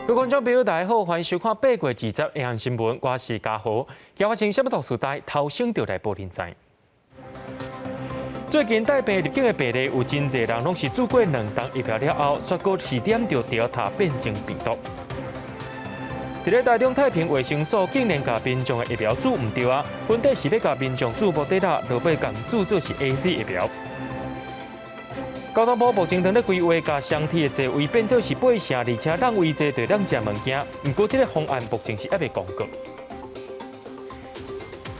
各位觀眾朋友，大家好，歡迎收看8月20下昏新聞，我是嘉豪。今發生啥物大事代，頭先就來報恁知。最近帶病入境的病例有真濟人攏是注過兩劑疫苗了後，煞閣是染著 Delta 變種病毒。佇咧台中太平衛生所，竟然共民眾的疫苗注毋著啊！本底是欲共民眾注莫德納，落尾共注做是 AZ 疫苗。交通部目前正咧規劃，共雙鐵的座位變做是八成，而且讓位坐對人食物件。毋過這个方案目前是猶未公告。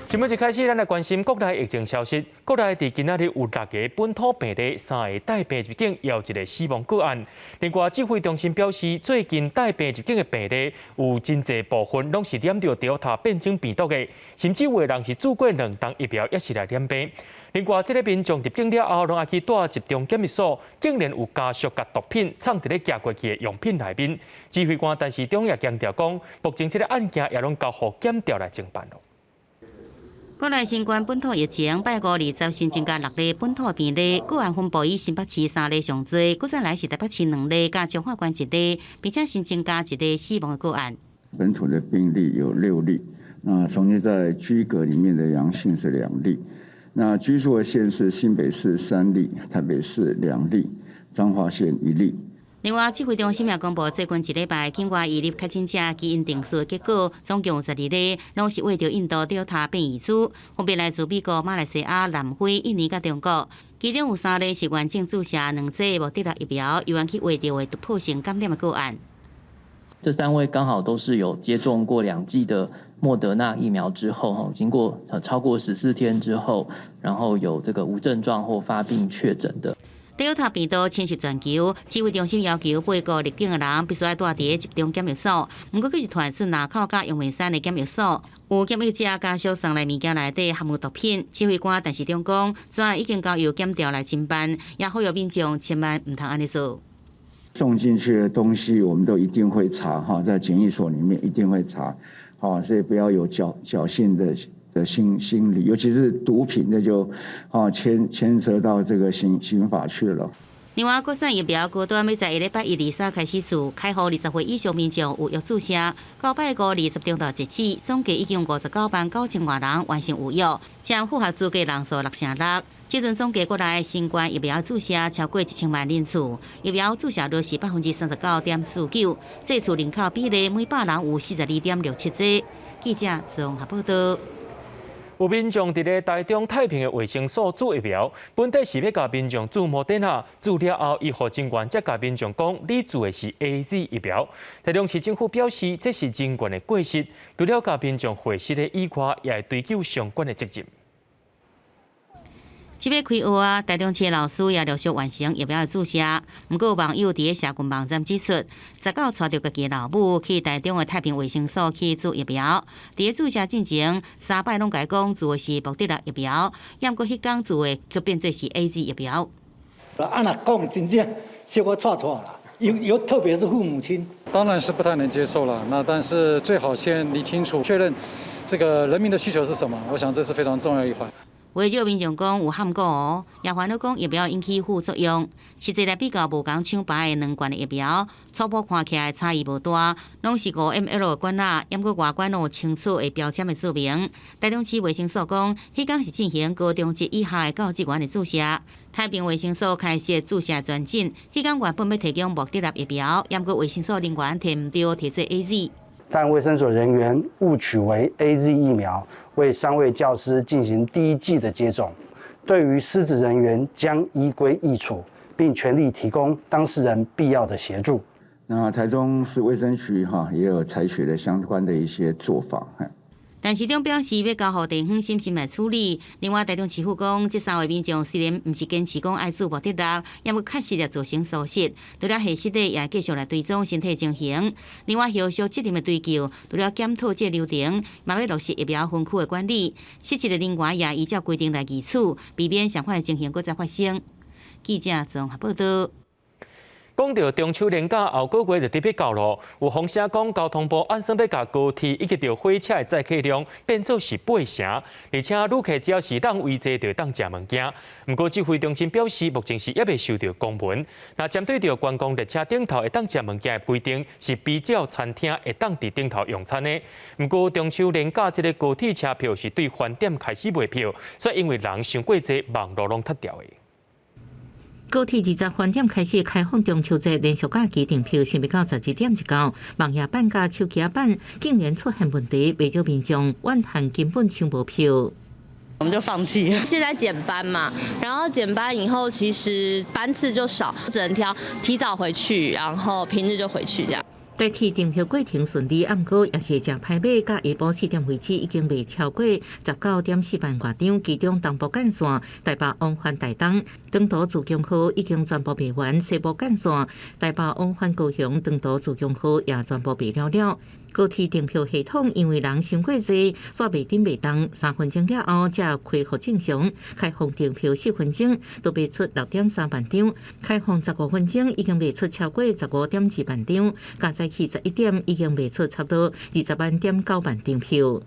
新聞一開始，咱來關心國內疫情消息。國內佇今仔日有六个本土病例，三个帶病入境，也有一个死亡個案。另外，指揮中心表示，最近帶病入境的病例有真濟部分攏是染著 Delta 變種病毒的，甚至有的人是注過兩劑疫苗，猶是來染病。另外，這个民眾入境了後，攏愛去蹛集中檢疫所，竟然有家屬共毒品藏佇咧寄過去的用品內面。指揮官陳時中也強調講，目前這个案件也攏交予檢調來偵辦囉。國內新冠本土疫情，拜五二十新增加六例本土病例，個案分布以新北市三例上濟，閣再來是台北市兩例，佮彰化縣一例，並且新增加一例死亡的個案。本土的病例有六例，那重新在居隔裡面的陽性是兩例，那居住的縣市新北市三例，台北市兩例，彰化縣一例。另外，指揮中心也公布最近一禮拜境外移入確診者基因定序結果，總共有12例，攏是穢著印度 Delta 變異株，分別來自美國、馬來西亞、南非、印尼佮中國。其中有三例是完整注射兩劑莫德納疫苗，猶原去穢著的突破性感染的個案。這三位剛好都是有接種過兩劑的莫德納疫苗之後，哈，經過超過14天之後，然後有這個無症狀或發病確診的。 Delta 病毒侵襲全球，指揮中心要求八國入境的人必須愛蹛佇咧集中檢疫所。毋過，閣是傳出林口佮陽明山的檢疫所，有檢疫者家屬送來物件內底含有毒品。指揮官陳時中講，專案已經交由檢調來偵辦，也呼籲民眾千萬毋通按呢做。送進去的東西，我們都一定會查哈，在檢疫所裡面一定會查，好，所以不要有僥倖的心理，尤其是毒品，那就啊牽扯到這個刑法去了。另外，國產疫苗高端欲在下禮拜一、二、三開始試，開予20歲以上民眾預約注射。到拜五二十中晝截止，總計已經59萬9千外人完成預約，佔符合資格人數六成六。這陣總計國內新冠疫苗注射超過1000萬人次，疫苗注射率是39.49%，這次人口比例每百人有42.67劑。記者綜合報道。有民眾佇咧台中太平的衛生所注疫苗，本底是欲共民眾注莫德納，注了後，醫護人員才共民眾講，你注的是 AZ 疫苗。台中市政府表示，這是人員的過失，除了共民眾核實的以外，也會追究相關的責任。這擺開學啊，台中市的老師也陸續完成疫苗的注射。毋過有網友佇咧社群網站指出，19帶著家己的老母去台中的太平衛生所去注疫苗。佇咧注射進前，三擺攏共伊講注的是莫德納疫苗，毋過彼工注的卻變做是 AZ 疫苗。啊，若講真正小可掣掣啦，有特別是父母親，當然是不太能接受了。那但是最好先理清楚，確認這個人民的需求是什麼。我想這是非常重要一環。有少民眾講有喊過哦，也煩惱講疫苗引起副作用。實際來比較無仝廠牌的兩罐的疫苗，初步看起來差異無大，攏是5 mL 的罐仔，毋過外觀攏有清楚的標籤的注明。台中市衛生所講，彼工是進行高中職以下的教職員的注射。太平衛生所開設注射專診，彼工原本欲提供莫德納疫苗，毋過衛生所人員提毋著，提做 AZ。但衛生所人員誤取為 AZ 疫苗，為三位教師進行第一劑的接種。對於失職人員將依規議處，並全力提供當事人必要的協助。那台中市衛生局哈也有採取了相關的一些做法。陳時中表示，欲交予地方審慎來處理。另外，台中市府講，這三位民眾雖然毋是堅持講愛注莫德納，毋過確實也造成疏失。除了核實的，也繼續來追蹤身體情形。另外，後續責任的追究，除了檢討這流程，嘛欲落實疫苗分區的管理。失職的人員也依照規定來議處，避免相款的情形閣再發生。記者綜合報道。講到中秋連假後個月就特別到咯，有風聲講交通部按算欲共高鐵以及著火車的載客量變做是8成，而且旅客只要是仝位坐就會當食物件。毋過指揮中心表示，目前是猶未收到公文。那針對著觀光列車頂頭會當食物件的規定，是比照餐廳會當佇頂頭用餐的。毋過中秋連假這个高鐵車票是對飯點開始賣票，所以因為人傷過濟，網路攏塞掉的。高鐵20飯點開始開放中秋節連續假期訂票，是欲到12點一到，網頁版佮手機版竟然出現問題，袂少民眾怨嘆根本搶無票。我們就放棄了。現在減班嘛，然後減班以後，其實班次就少，只能挑提早回去，然後平日就回去這樣。台鐵訂票過程順利，毋過也是誠歹買，到下晡4點為止已經賣超過19.4萬外張，其中東部幹線台北往返台東長途自強號已經全部賣完，西部幹線台北往返高雄長途自強號也全部賣了了。高鐵訂票系統因為人傷過濟，煞袂振袂動，3分鐘了後才恢復正常。開放訂票4分鐘都賣出6.3萬張，開放15分鐘已經賣出超過15.2萬張，加早起11點已經賣出差不多20萬點9萬張票。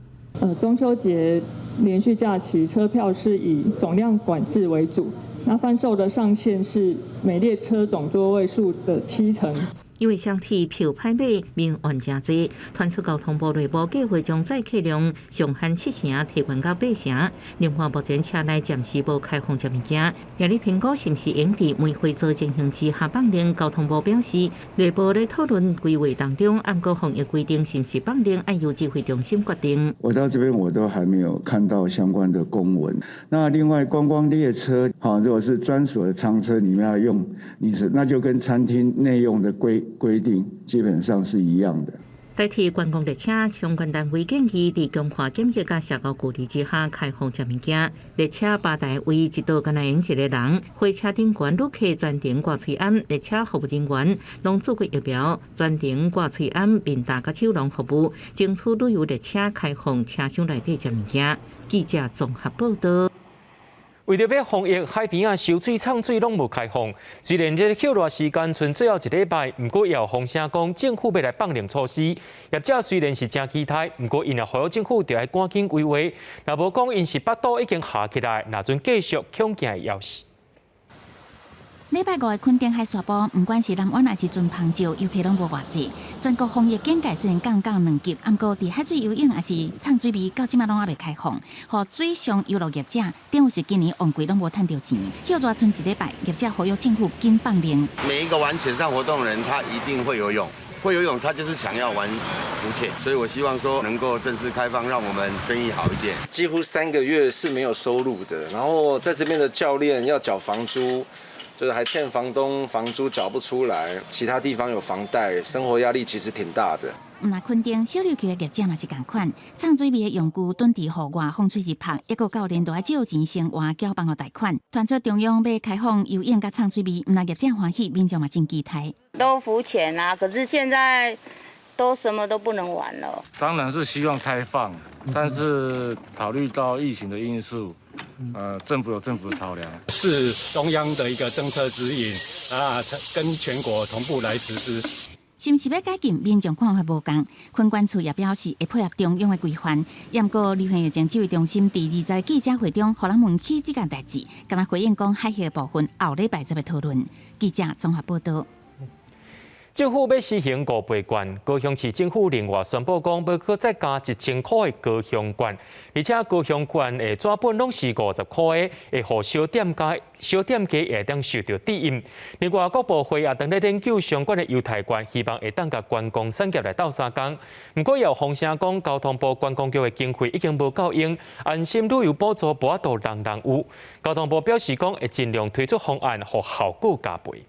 中秋節連續假期車票是以總量管制為主，那販售的上限是每列車總座位數的7成。因為雙鐵票歹買，民怨誠濟，傳出交通部內部計劃將載客量上限7成提懸到8成。另外，目前車內暫時無開放食物件。也咧評估是毋是應佇梅花座進行之下放令。交通部表示，內部咧討論規劃當中，毋過防疫規定是毋是放令，愛由指揮中心決定。我到這邊我都還沒有看到相關的公文。那另外觀光列車，好，如果是專屬的艙車裡面要用，你是那就跟餐廳內用的規定基本上是一樣的。台鐵觀光列車相關單位建議，佇強化檢疫佮社交距離之下開放食物件。列車吧台位一桌干焦會用一个人，火車頂懸旅客全程掛喙罨，列車服務人員攏注過疫苗，全程掛喙罨，面罩佮手攏服務，爭取旅遊列車開放車廂內底食物件。記者綜合報道。為著欲防疫，海邊仔游水、衝水攏無開放。雖然這个歇熱時間賰最後一禮拜，毋過也有風聲講政府欲來放靈措施。業者雖然是誠期待，毋過𪜶也呼籲政府著愛趕緊規劃。若無講𪜶是腹肚已經合起來，若陣繼續恐驚會枵死。禮拜五的墾丁海沙埔，毋管是南灣抑是船篷石，遊客攏無偌濟。全國防疫警戒雖然降到2級，毋過佇海水游泳抑是衝水味，到這馬攏猶未開放。予水上遊樂業者，等於是今年旺季攏無趁著錢。歇熱賰一禮拜，業者呼籲政府緊放靈。每一個玩水上活動的人，他一定會游泳，會游泳，他就是想要玩浮潛。所以我希望說能夠正式開放，讓我們生意好一點。幾乎3個月是沒有收入的，然後在這邊的教練要繳房租。就是還欠房東房租繳不出來，其他地方有房貸，生活壓力其實挺大的。毋但墾丁小琉球的業者嘛是仝款，衝水味的用具躉佇戶外風吹日曬，抑閣教練都愛借錢生活繳房屋貸款。傳出中央欲開放游泳佮衝水味，毋但業者歡喜，民眾嘛真期待。都浮潛啊，可是現在都什麼都不能玩了。當然是希望開放，但是考慮到疫情的因素。政府有政府的考量，是中央的一個政策指引啊，跟全國同步來實施。是毋是欲解禁？民眾看法無仝。墾管處也表示會配合中央的規範。毋過，流行疫情指揮中心佇20記者會中，予人問起這件代誌，敢若回應講海峽的部分後禮拜才欲討論。記者綜合報道。政府欲實行五倍券，高雄市政府另外宣布講，欲閣再加1000箍的高雄券，而且高雄券的紙本攏是50箍的，會予小店家會當受著低印。另外，國部會也當咧研究相關的優待券，希望會當共觀光產業來鬥相共。毋過，也有風聲講，交通部觀光局的經費已經無夠用，安心旅遊補助無法度人人有。交通部表示講，會盡量推出方案，予效果加倍。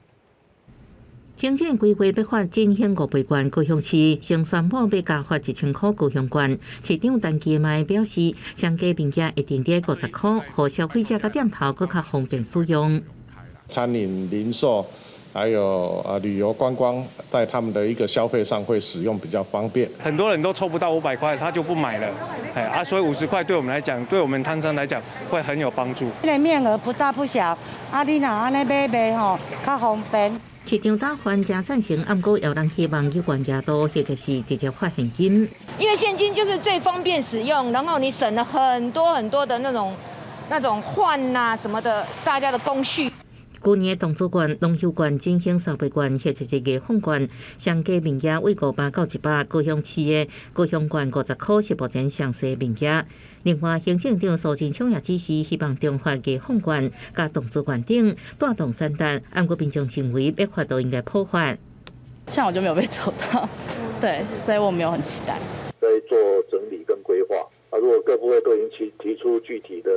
行政規劃欲發振興五倍券，高雄市先宣布欲加發1000箍高雄券。市長陳其邁表示，商家面額會定佇50箍，予消費者佮店頭閣較方便使用。餐飲、零售，還有旅遊觀光，在他們的一個消費上會使用比較方便。很多人都湊不到500塊，他就不買了。哎啊，所以50塊對我們來講，對我們攤商來講會很有幫助。這个面額不大不小，啊，你若按呢買賣吼，較方便。市長打算誠贊成，毋過有人希望有關額度或者是直接發現金。因為現金就是最方便使用，然後你省了很多很多的那種換啊什麼的，大家的工序。舊年動作券、農休券、振興消費券或者是藝坊券，上低面額為500到100，高雄市的高雄縣50箍是目前上細面額。另外，行政長蘇貞昌也指示，希望重發藝坊券、佮動作券等帶動產值，毋過民眾認為欲發都應該普發。像我就沒有被抽到，對，所以我沒有很期待。在做整理跟規劃，啊，如果各部會都已經提出具體的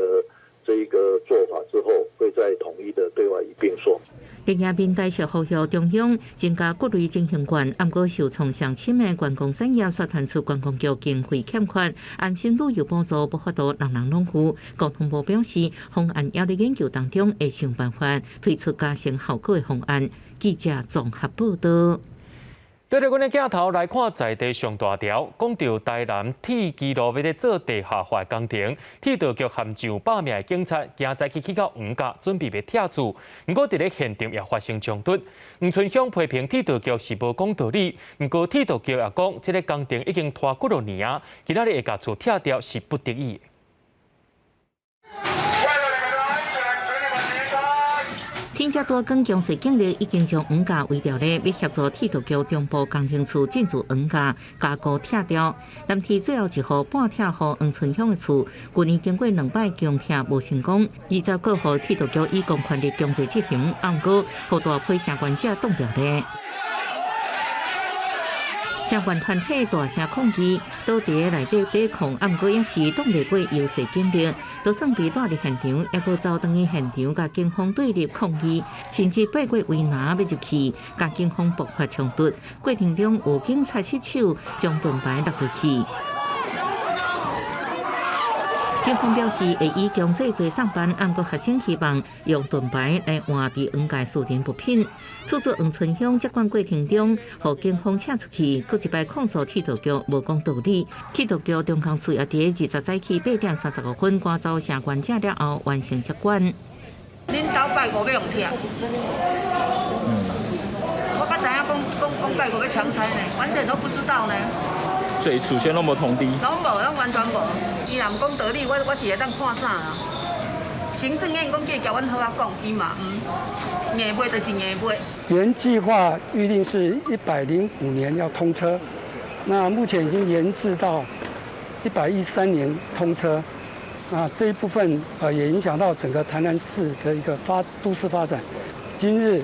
這一個做法之後，會再統一的對外一併說。另外，民代是呼籲中央增加各類振興券，毋過受創上深的觀光產業，煞傳出觀光局經費欠缺，安心旅遊補助無法度人人攏有。交通部表示，方案猶佇研究當中，會想辦法推出加成效果的方案。記者綜合報道。對著阮的鏡頭來看，在地上大條，講著台南鐵支路欲咧做地下化工程，鐵道局和上百名的警察今早起去到黃甲，準備欲拆厝。毋過佇咧現場也發生衝突。黃春香批評鐵道局是無講道理，毋過鐵道局也講，這個工程已經拖幾落年啊，今仔日會共厝拆掉是不得已。天遮大光強勢警力已經將黃架圍牢咧，欲協助鐵道局中部工程處進駐黃架加固拆掉。南鐵最後一戶半拆予黃春香的厝，舊年經過兩擺強拆無成功，20個號鐵道局以公權力強制執行，毋過予大批相關者擋牢咧。相關團體大聲抗議，倒佇內底抵抗，毋過也是擋袂過優勢警力，就算被帶佇現場，猶閣走轉去現場，共警方對立抗議，甚至爬過圍欄欲入去，共警方爆發衝突。過程中有警察失手將盾牌落落去。警方表示會以強制罪送辦，毋過學生希望用盾牌來換佇黃界私人物品。厝主黃春香接管過程中，予警方請出去，閣一擺控訴鐵道局無講道理。鐵道局中工處也佇20早起8點35分趕走相關者了後，完成接管。恁兜拜五欲予拆？我才知影講講講拜五欲強拆呢，完全都不知道呢。所以事先攏無通知？攏無，攏完全無。伊若毋講道理，我是會當看啥啦？行政院講叫共阮好好講，伊嘛毋硬買就是硬買。原計劃預定是105年要通車，那目前已經延至到113年通車。那這一部分也影響到整個台南市的一個都市發展。今日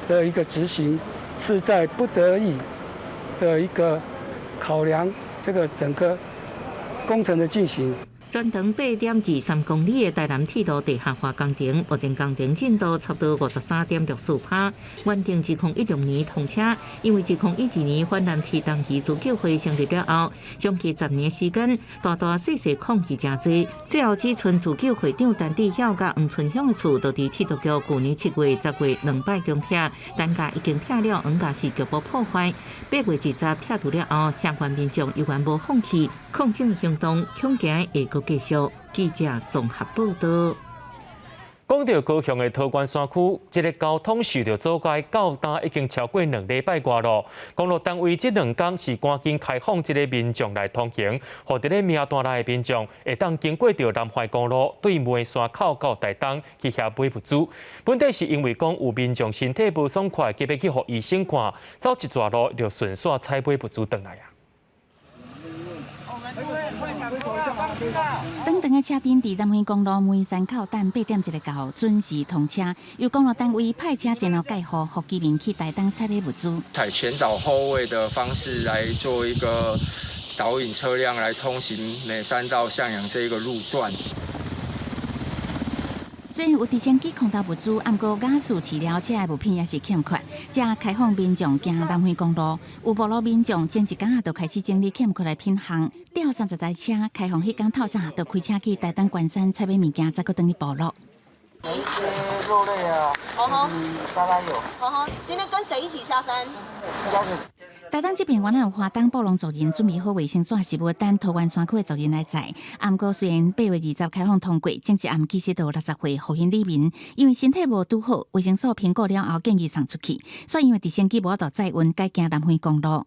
的一個執行是在不得已的一個考量，這個整個工程的進行。全長8.23公里的台南鐵路地下化工程，目前工程進度差不多53.64%，原定2016年通車。因為2012年反藍鐵東移自救會成立了後，將近10年時間，大大細細抗議誠濟，最後只賰自救會長陳志曉佮黃春香的厝，都佇鐵道局舊年7月、10月兩擺強拆，單價已經拆了，黃家是局部破壞。8月20拆除了後，相關民眾猶原無放棄抗爭行動，恐驚會閣繼續。記者綜合報道。講著高雄的桃源山區，這个交通受著阻礙，到今已經超過2禮拜外咯。公路單位這兩工是趕緊開放這个民眾來通行，予佇咧名單內的民眾會當經過著南環公路對梅山口到台東去遐買物資。本底是因為講有民眾身體無爽快，急欲去予醫生看，走一逝路就順紲採買物資轉來啊。長長的車陣佇南橫公路梅山口等8點一個到準時通車，由公路單位派車前後蓋雨，予居民去台東採買物資。採前導後位的方式來做一個導引車輛來通行梅山到向陽這一個路段。雖然有直升機空投物資，毋過瓦斯飼料這个物品也是欠缺。才開放民眾行南橫公路，有部落民眾前一工就開始整理欠缺的品項，調30台車開放彼工透早就開車去台東關山採買物件，再閣轉去部落。有一些肉類啊，沙拉有。今天跟誰一起下山？台東這邊原來有花東布農族人準備好衛生紙食物，等桃源山區的族人來載。啊，毋過雖然8月20開放通過，前一暗其實就有60歲胡姓里民，因為身體無拄好，衛生所評估了後建議送出去，所以因為直升機無法度載運，改行南迴公路。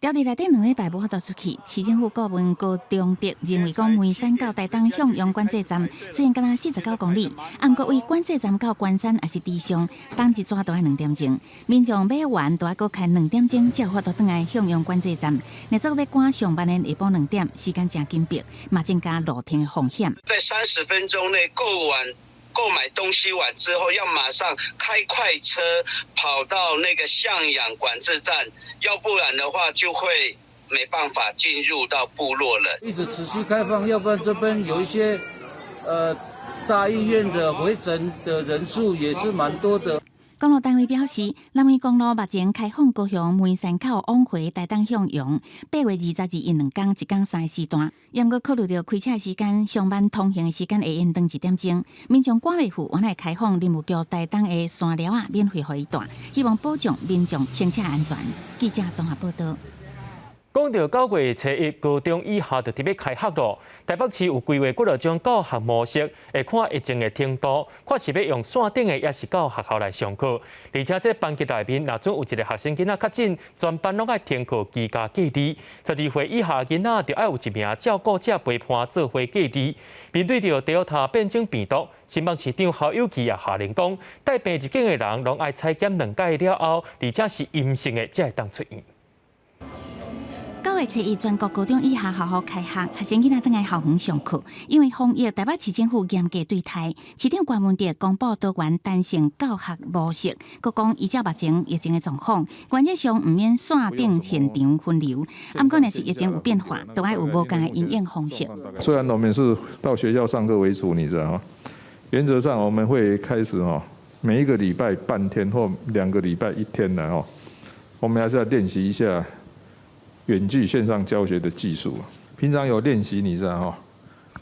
條例內底2禮拜無法度出去，市政府顧問高中德認為講，梅山到台東向陽管制站雖然敢若49公里，毋過為管制站到關山抑是池上，等一逝都愛2點鐘。民眾買完都愛閣開兩點鐘，才有法度轉來向陽管制站。若做欲趕上班的下晡兩點，時間誠緊迫，嘛增加路程的風險。在30分鐘內購完購買東西完之後，要馬上開快車跑到那個向陽管制站，要不然的話就會沒辦法進入到部落了。一直持續開放，要不然這邊有一些，大醫院的回診的人數也是蠻多的。公路單位表示，南迴公路目前開放高雄梅山口往回台東向陽，8月22用2工，一工三個時段。毋過考慮著開車時間、上班通行的時間會延長1點鐘，民眾趕袂赴，原來開放林務局台東的山寮仔免費予伊蹛，希望保障民眾行車安全。記者綜合報導。講到9月初1，高中以下就特別開學咯。台北市有規劃幾落種教學模式，會看疫情的程度，看是欲用線頂的，抑是到學校來上課。而且這班級內面，若準有一个學生囡仔確診，全班攏愛停課居家隔離。12歲以下囡仔就愛有一名照顧者陪伴做伙隔離。面對著 Delta 變種病毒，新北市長侯友宜也下令講，帶病入境的人攏愛採檢兩擺了後，而且是陰性的，才會當出院。9月初1，全國高中以下學校開學，學生囡仔轉來校園上課。因為防疫，台北市政府嚴格對待，市長關文哲公布多元彈性教學模式，閣講依照目前疫情的狀況，原則上毋免線頂現場分流。毋過若是疫情有變化，都愛有無仝的因應方式。雖然我們是到學校上課為主，你知道嗎？原則上我們會開始哦，每一個禮拜半天或2個禮拜一天的哦，我們還是要練習一下遠距線上教學的技術，平常有練習，你知道哈？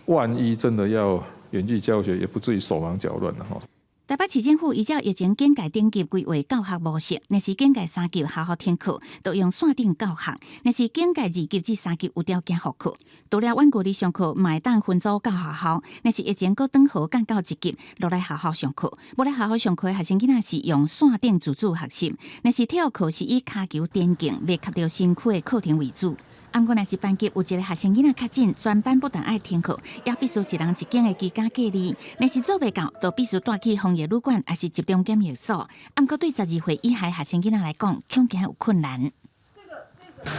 萬一真的要遠距教學，也不至於手忙腳亂了哈。台北市政府依照疫情警戒等級規劃教學模式，若是警戒三級學校停課，就用線頂教學；若是警戒2級至3級有條件復課。除了遠距離上課，嘛會當分組到學校。若是疫情閣轉好降到1級，落來學校上課。無來學校上課的學生囡仔是用線頂自主學習。若是體育課是以跤球、田徑袂及著身軀的課程為主。毋過若是班級有一个學生囡仔確診，全班不但愛停課，也必須一人一間的居家隔離。若是做袂到，就必須帶去防疫旅館，抑是集中檢疫所。毋過對12歲以下學生囡仔來講，恐驚有困難。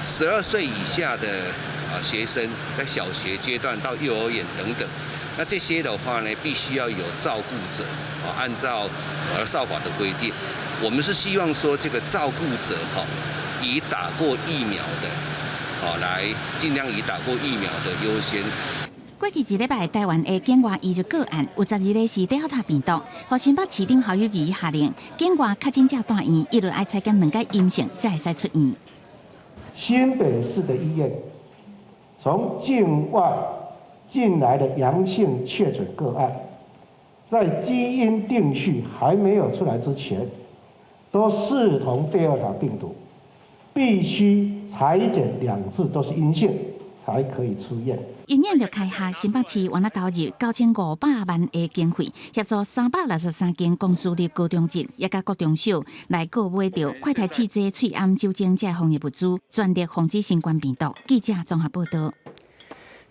12歲以下的啊學生，在小學階段到幼兒園等等，那這些的話呢，必須要有照顧者啊，按照兒少法的規定，我們是希望說這個照顧者哈，已打過疫苗的。好，來盡量以打過疫苗的優先。過去一禮拜，台灣的境外移入個案有12个是德爾塔病毒。予新北市長侯友宜下令，境外確診者蹛院，一律愛採檢兩擺陰性，才會使出院。新北市的醫院，從境外進來的陽性確診個案，在基因定序還沒有出來之前，都視同德爾塔病毒。必須採檢2次都是陰性，才可以出院。醫院就開學，新北市原來投入9500萬的經費，協助363間公私立高中職，也佮國中小來購買著快篩試劑、喙罨酒精這防疫物資，全力防止新冠病毒。記者綜合報導。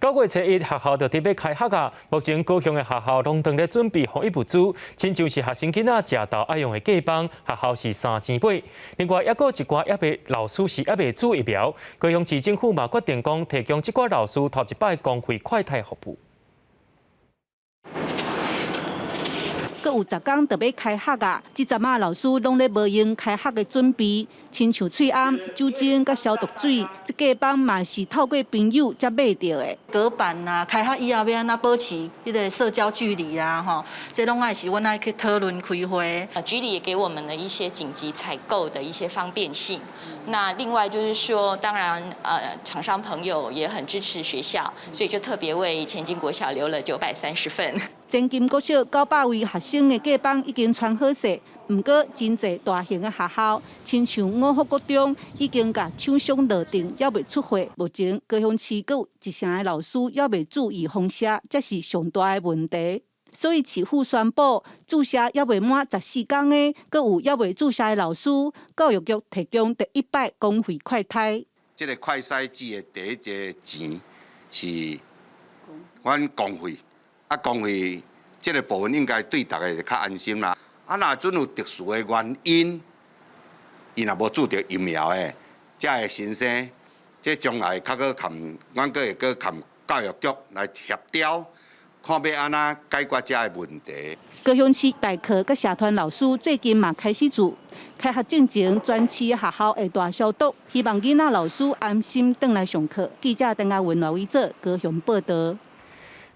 9月初1，學校就準備開學啊！目前高雄的學校攏正咧準備防疫物資，親像是學生囡仔食晝愛用的隔板，學校是3000把。另外，猶閣有一寡猶未老師是猶未注疫苗，高雄市政府嘛決定講提供這寡老師頭一擺公費快篩服務。閣有10工就欲開學啊！這陣仔老師攏咧無閒開學的準備，親像喙罨、酒精佮消毒水，這隔板嘛是透過朋友才買著的。隔板啊，開學以後欲按怎保持彼个社交距離啊？吼，這攏愛是阮愛去討論開會。局裡也給我們了一些緊急採購的一些方便性。那另外就是說，當然，廠商朋友也很支持學校，所以就特別為前進國小留了930份。前金國小900位學生的過枋已經穿好勢，毋過真濟大型的學校，親像五福國中已經共廠商落定，猶未出貨。目前高雄市閣有一成的老師猶未注意封寫，這是上大的問題。所以市府宣布注射猶未滿14工的，閣有猶未注射的老師，教育局提供第一擺公費快篩。這个快篩劑的第一个錢是阮公費。啊，公費這个部分應該對大家就較安心啦。啊，若陣有特殊的原因，伊若無注著疫苗的，才會先生，這將來較閣含，阮閣會閣含教育局來協調，看欲按怎解決這个問題。高雄市代課佮社團老師最近嘛開始做，開學進前全市學校會大消毒，希望囡仔老師安心轉來上課。記者鄧亞文、羅偉哲高雄報導。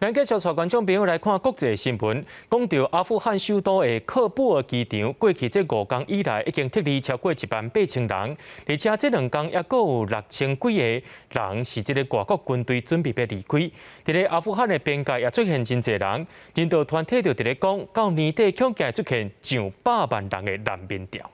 咱繼續帶觀眾朋友來看國際新聞，講著阿富汗首都的喀布爾機場，過去這5工以來已經撤離超過18,000人，而且這2工猶閣有6000幾个人是這个外國軍隊準備欲離開。佇咧阿富汗的邊界也出現真濟人，人道團體就佇咧講，到年底恐驚出現上百萬人的難民潮。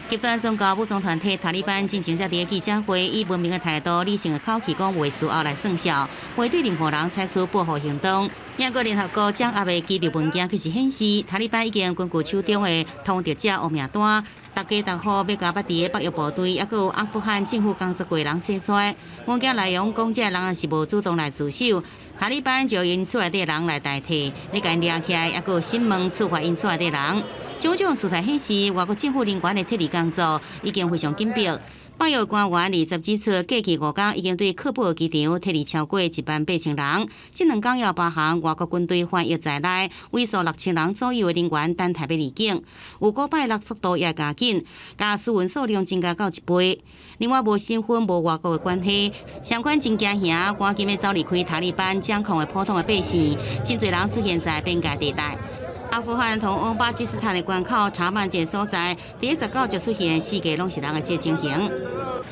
極端宗教武裝團體塔利班進前才佇記者會，以文明的態度、理性的口氣講話，事後來算數，袂對任何人採取報復行動。英國聯合國掌握的機密文件卻是顯示，塔利班已經根據手中的通牒者黑名單，逐家逐戶欲共捌佇北約部隊，抑閣有阿富汗政府工作過人找出來。文件內容講，這个人是無主動來自首，塔利班就𪜶厝內底人來代替，欲共𪜶掠起來，抑閣有審問處罰𪜶厝內底人。種種事態顯示，外國政府人員的撤離工作已經非常緊迫。北約官員20指出，過去5工已經對喀布爾機場撤離超過18,000人。這2工也包含外國軍隊翻譯在內，為數6000人左右的人員等待欲離境。有五擺六速度也加緊，共私運數量增加到一倍。另外，無身份、無外國的關係，相關真驚嚇，趕緊欲走離開塔利班掌控的普通的百姓，真濟人出現在邊界地帶。阿富汗通往巴基斯坦的關口查曼這所在，佇19就出現四界攏是人的這情形。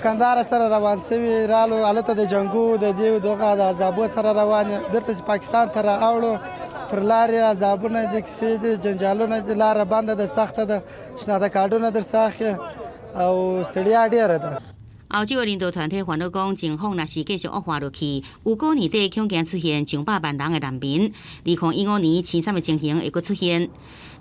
کندهار سره روان شوي رالو هلته د جنګو د دیو دغه د عذابو سره روان یو بیرته چې پاکستان ته را اوړو پر لارې عذابونه دي کیسې دي جنجالونه دي لاره بنده ده سخته ده شناخته کارډونه درڅخه اخلي او ستړیا ډېره ده。歐洲的人道團體煩惱講，情況若是繼續惡化落去，有可能年底恐驚出現上百萬人的難民。2015年凄慘的情形會閣出現。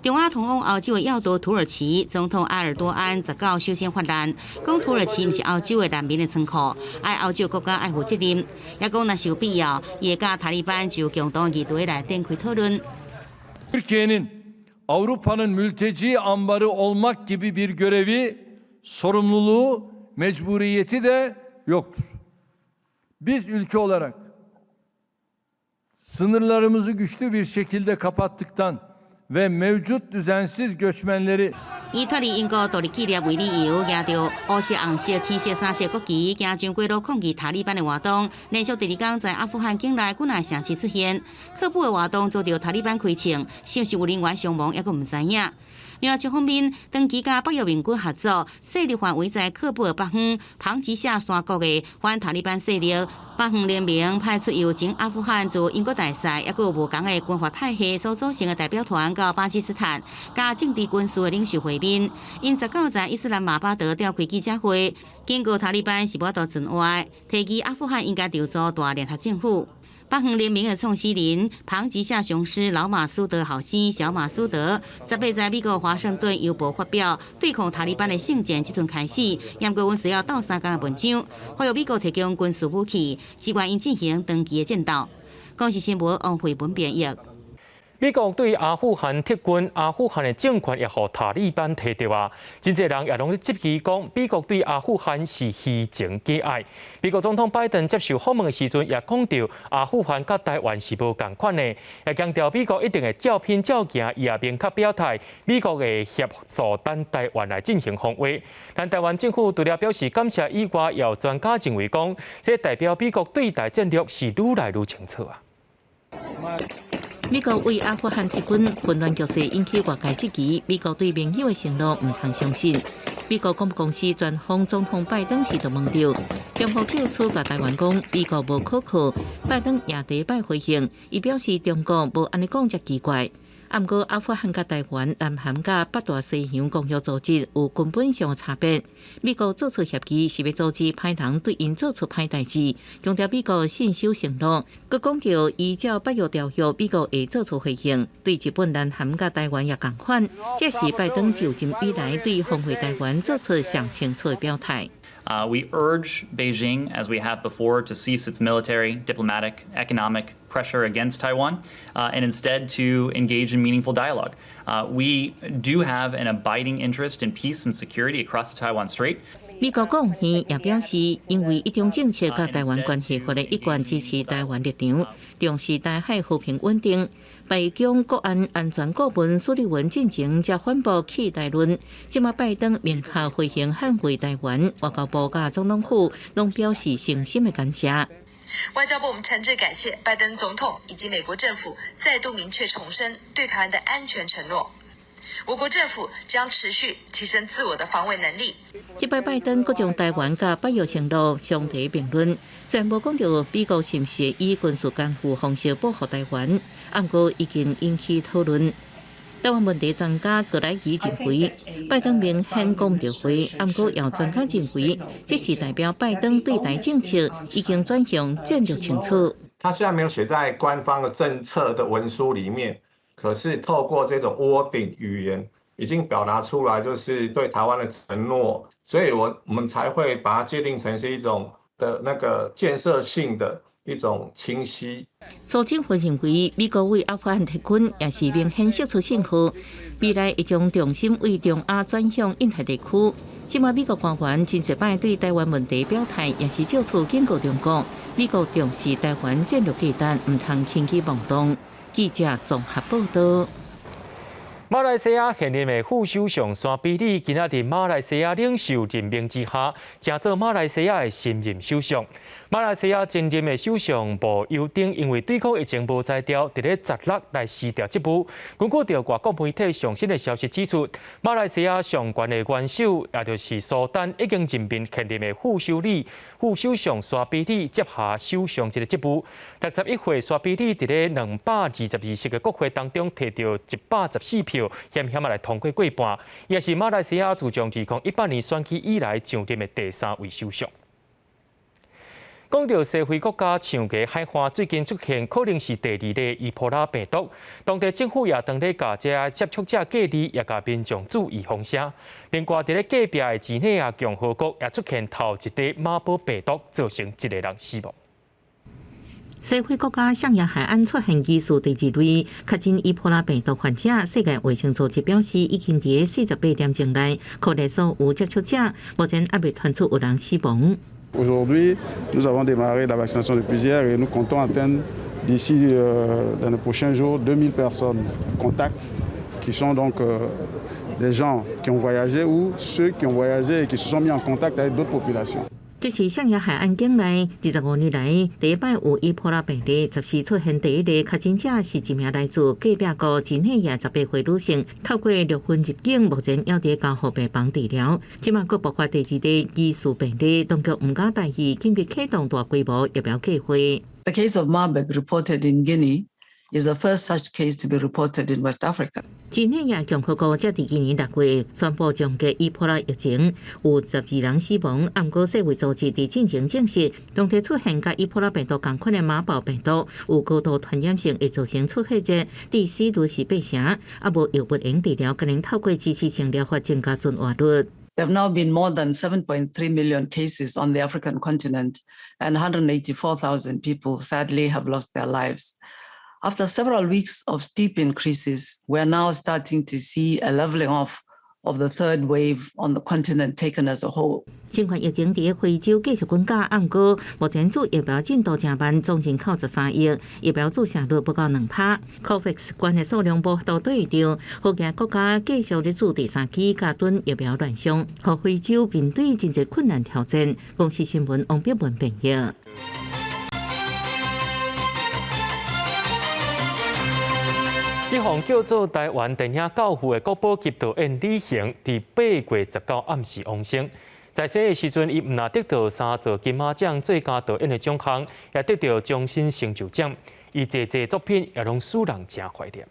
中亞通往歐洲的要道土耳其總統埃爾多安19首先發難，講土耳其毋是歐洲的難民的倉庫，愛歐洲國家愛負責任。也講若是有必要，伊會佮塔利班就共同議題來展開討論。 Türkiye'nin Avrupa'nın mülteci ambarı olmak gibi bir görevi, sorumluluğu, mecburiyeti de yoktur. Biz ülke olarak sınırlarımızı güçlü bir şekilde kapattıktan ve mevcut düzensiz göçmenleri 以脫離英國獨立紀念為理由，舉著烏色、紅色、青色三色國旗，行將過路抗議塔利班的活動，連續第二工在阿富汗境內幾若城市出現。可怖的活動遭著塔利班開槍，是毋是有人員傷亡，猶閣毋知影。另外一方面，長期佮北約盟軍合作，勢力範圍在喀布爾北方龐吉下山谷的反塔利班勢力，北方聯盟派出由前阿富汗駐英國大使，猶閣有無仝的軍閥派系所組成的代表團到巴基斯坦，佮政治軍事的領袖會面。𪜶19在伊斯蘭馬巴德召開記者會，警告塔利班是無法度存活，提議阿富汗應該籌組大聯合政府。北方聯盟的創始人龐吉下雄獅老馬蘇德後生小馬蘇德，18在美國華盛頓郵報發表對抗塔利班的聖戰，這陣開始，毋過阮需要鬥相共的文章，呼籲美國提供軍事武器，支援𪜶進行長期的戰鬥。公視新聞王慧文編譯。美國對阿富汗撤軍，阿富汗的政權也予塔利班提著啊！真濟人也攏咧質疑講，美國對阿富汗是虛情假愛。美國總統拜登接受訪問的時陣，也講著阿富汗佮台灣是無仝款的，也強調美國一定會照拼照行，伊也明確表態，美國會協助咱台灣來進行防衛。但台灣政府除了表示感謝以外，也有專家認為講，這代表美國對台戰略是愈來愈清楚啊。美國對阿富汗撤軍，混亂局勢引起外界質疑。美國對盟友的承諾毋通相信。美國廣播公司專訪總統拜登時就問著，中國借此共台灣講美國無可靠，拜登也第一擺回應，伊表示中國無按呢講才奇怪。毋過阿富汗佮台灣、南韓佮北大西洋公約組織有根本上的差別。美國做出協議是欲阻止歹人對𪜶做出歹代誌，強調美國信守承諾。閣講著依照北約條約，美國會做出回應。對日本、南韓佮台灣也仝款。這是拜登就任以來對防衛台灣做出上清楚的表態。 We urge Beijing, as we have before, to cease its military, diplomatic, economic pressure against Taiwan, and instead to engage in meaningful dialogue. We do have an abiding interest in peace and security across the Taiwan Strait. 美國國務院也表示，因為一中政策佮台灣關係法的一貫支持台灣立場，重視台海和平穩定。白宮國安安全顧問蘇利文進前才反駁棄台論，這馬拜登明確回應捍衛台灣，外交部佮總統府攏表示誠心的感謝。外交部，我們誠摯感謝拜登總統以及美國政府再度明確重申對台灣的安全承諾。我國政府將持續提升自我的防衛能力。這擺拜登閣將台灣佮北約承諾相提並論，雖然無講著美國是毋是以軍事干預方式保護台灣，毋過已經引起討論。台灣問題專家葛萊儀認為，拜登明顯講毋著話，毋過有專家認為，這是代表拜登對台政策已經轉向戰略清楚。他雖然沒有寫在官方的政策的文書裡面，可是透過這種 wording 語言，已經表達出來，就是對台灣的承諾，所以我們才會把它界定成是一種的那個建設性的一種清晰。蘇貞芬認為，美國對阿富汗撤軍也是明顯釋出信號，未來會將重心對中亞轉向印太地區。這馬美國官員真濟擺對台灣問題表態，也是借此警告中國，美國重視台灣戰略價值，毋通輕舉妄動。記者綜合報道。馬來西亞現任的副首相沙比里，今仔佇馬來西亞領袖任命之下，成做馬來西亞的新任首相。馬來西亞前任的首相慕尤丁因為對抗疫情無才調，佇咧16來辭掉職務。根據著外國媒體上新的消息指出，馬來西亞上懸的元首，也就是蘇丹，已經任命現任的副首相沙比里接下首相這个職務。61歲沙比里佇咧222席的國會當中，提著114票，險險仔來通過過半，也是馬來西亞自從2018年選舉以來上任的第三位首相。講著西非國家長期海岸最近出現可能是第二例伊波拉病毒，當地政府也當咧共這个接觸者隔離，也共民眾注意風險。另外，佇咧隔壁的幾內亞共和國也出現頭一例馬堡病毒，造成一个人死亡。西非國家象牙海岸出現疑似第二例確診伊波拉病毒患者，世界衛生組織表示，已經佇48點鐘內確認所有接觸者，目前猶未傳出有人死亡。 Aujourd'hui, nous avons démarré la vaccination depuis hier et nous comptons atteindre d'ici dans les prochains jours 2000 personnes contacts qui sont donc des gens qui ont voyagé ou ceux qui ont voyagé et qui se sont mis en contact avec d'autres populations. 這是象牙海岸境內25年來第一擺有伊波拉病例，14出現第一例確診者是一名來自隔壁國幾內亞18歲女性，透過陸運入境，目前猶佇加護病房治療。這馬閣爆發第二例疑似病例，當局毋敢大意，緊急啟動大規模疫苗計劃。 The case of Marburg reported in Guinea is the first such case to be reported in West Africa. 幾內亞共和國才佇今年6月宣布終結伊波拉疫情，有12人死亡。毋過世衛組織佇進前證實，當地出現佮伊波拉病毒仝款的馬堡病毒，有高度傳染性，會造成出血熱，致死率是八成。啊，無藥物用治療，可能透過支持性療法增加存活率。 There have now been more than 7.3 million cases on the African continent, and 184,000 people sadly have lost their lives. After several weeks of steep increases, we are now starting to see a leveling off of the third wave on the continent taken as a whole. 新冠疫情佇非洲繼續滾價，毋過目前注疫苗進度誠慢，總人口13億，疫苗注射率不到2%。COVAX 捐的數量無法度對著，好驚國家繼續咧注第三劑佮囤疫苗亂象，予非洲面對真濟困難挑戰。公視新聞王碧文編譯。這項叫做台灣電影教父的國寶級導演李行，佇8月19暗時往生。在生的時陣，伊毋但得到三座金馬獎最佳導演的獎項，也得到終身成就獎。伊濟濟作品也攏使人誠懷念。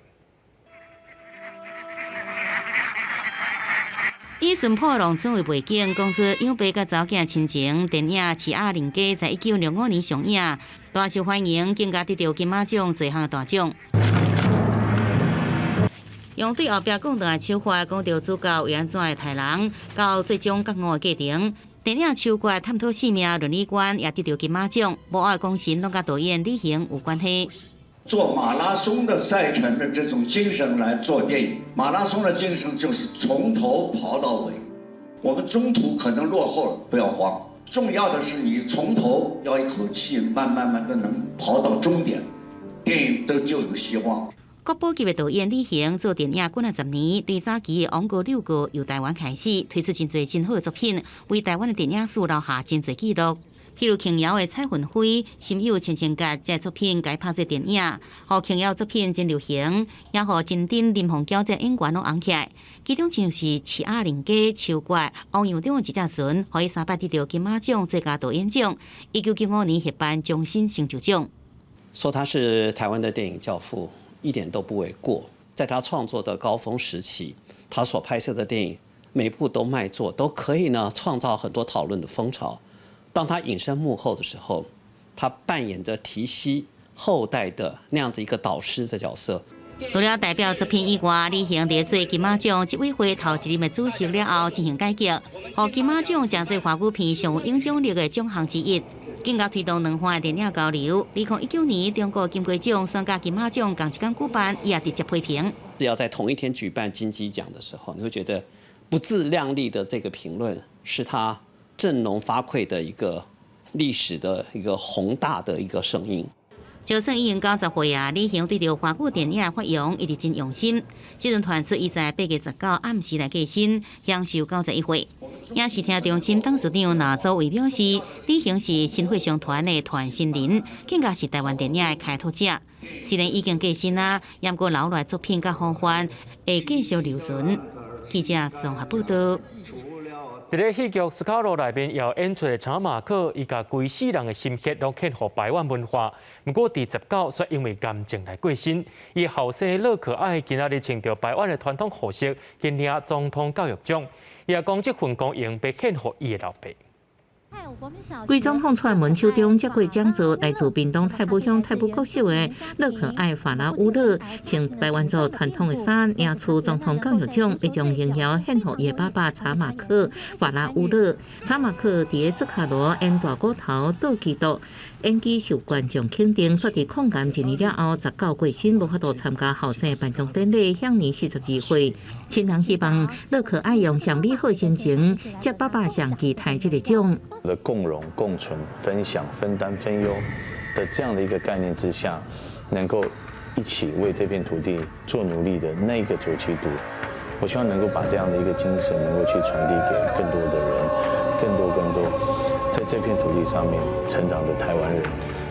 以淳樸農村為背景，講述養爸佮查某囝親情。電影《飼鴨人家》在1965年上映，大受歡迎，更加得到金馬獎濟項大獎。用對後壁講段的手法，講著主角為按怎會刣人，到最終覺悟的過程。電影《秋決》探討生命倫理觀，也得到金馬獎。無愛功臣攏佮導演李行有關係。做馬拉松的賽程的這種精神來做電影，馬拉松的精神就是從頭跑到尾。我們中途可能落後了，不要慌，重要的是你從頭要一口氣慢慢慢的能跑到終點，電影都就有希望。國寶級的導演李行做電影幾若十年，對早期的《王國六國》由台灣開始推出真濟真好的作品，為台灣的電影史留下真濟記錄。譬如瓊瑤的《彩雲飛》、心有千千結這作品改拍做電影，予瓊瑤作品真流行，也予真頂林鳳嬌這演員攏紅起來。其中像是《飼鴨人家》、《秋決》、王陽中的一隻船，予伊三擺得著金馬獎最佳導演獎。1995年獲頒終身成就獎。說他是台灣的電影教父，一點都不為過。在他創作的高峰時期，他所拍攝的電影每部都賣座，都可以呢創造很多討論的風潮。當他隱身幕後的時候，他扮演着提攜後代的那樣子一個導師的角色。除了代表作品以外，李行佇做金馬獎執委會頭一任的主席了後進行改革，予金馬獎成做華語片上有影響力的獎項之一，更加推動兩岸電影交流。2019年中國金雞獎雙加金馬獎仝一工舉辦，伊也直接批評。是要在同一天舉辦金雞獎的時候，你會覺得不自量力的這個評論是他振聾發聵的一個歷史的一個宏大的一個聲音。就算已經90歲啊，李行對著華語電影的發揚一直真用心。這陣傳出伊在8月19暗時來過身，享壽91歲。影視聽中心董事長賴祖蔚表示，李行是薪火相傳的傳承人，更加是台灣電影的開拓者。雖然已經過身啊，毋過留落作品佮風範會繼續留存。記者綜合報導。佇咧戲劇《斯卡羅》內面，有演出的查馬克，伊共規世人的心血攏獻予排灣文化。毋過佇19卻因為癌症來過身。伊後生樂可愛今仔日穿著排灣的傳統服飾，去領總統教育獎。伊也講這份光榮欲獻予伊的老爸。規總統出門手中接過獎座，來自屏東太武鄉太武國小的樂可愛法拉烏勒，穿排灣族傳統的衫，領取總統教育獎，欲將榮耀獻予伊的爸爸查馬克法拉烏勒。查馬克佇咧斯卡羅演大骨頭倒基督，演技受觀眾肯定，煞佇抗癌一年了後，19過身，無法度參加後生頒獎典禮，享年42歲。親人希望樂可愛用上美好的心情，接爸爸上期待這個獎。的共榮、共存、分享、分擔、分憂的這樣的一個概念之下，能夠一起為這片土地做努力的那個卓杞篤，我希望能夠把這樣的一個精神能夠去傳遞給更多的人，更多更多在這片土地上面成長的台灣人、